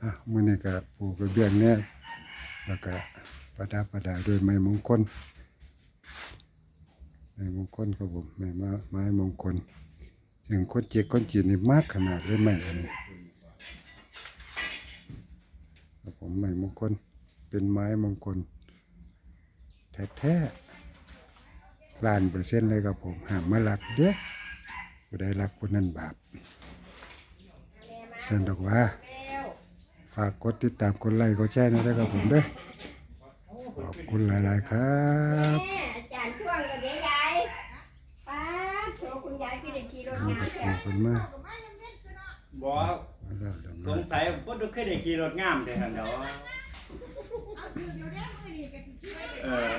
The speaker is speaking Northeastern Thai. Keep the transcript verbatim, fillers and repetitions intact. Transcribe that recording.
อ่ะมื้อนี้ก็ปูกระเบื้องแหน่แล้วก็ประดับประดาด้วยไม้มงคล ไม้มงคลครับผม ไม้มาไม้มงคล ซึ่งคนเจ๊กคนจีนนี่มักขนาดเลยไม้อันนี้ครับผม ไม้มงคล เป็นไม้มงคล แท้ๆ ล้านเปอร์เซ็นต์เลยครับผม ห้ามมาลักเด้อ ผู้ใดลักผู้นั้นบาป ซั่นดอกว่า ฝากกดติดตาม กดไลค์ กดแชร์หน่อยนะครับผมเด้อ ขอบคุณหลายๆครับ แม่อาจารย์ช่วงกับเดี๋ยวยายป้าดโถคุณยายคือได้ขี่รถ เอา งาน ไป แท้ ขอบคุณมาก บอก มาแล้วเดี๋ยว ส มาง สัยบ่ได้เคยได้ขี่รถงามเด้อหั่นดอกเออ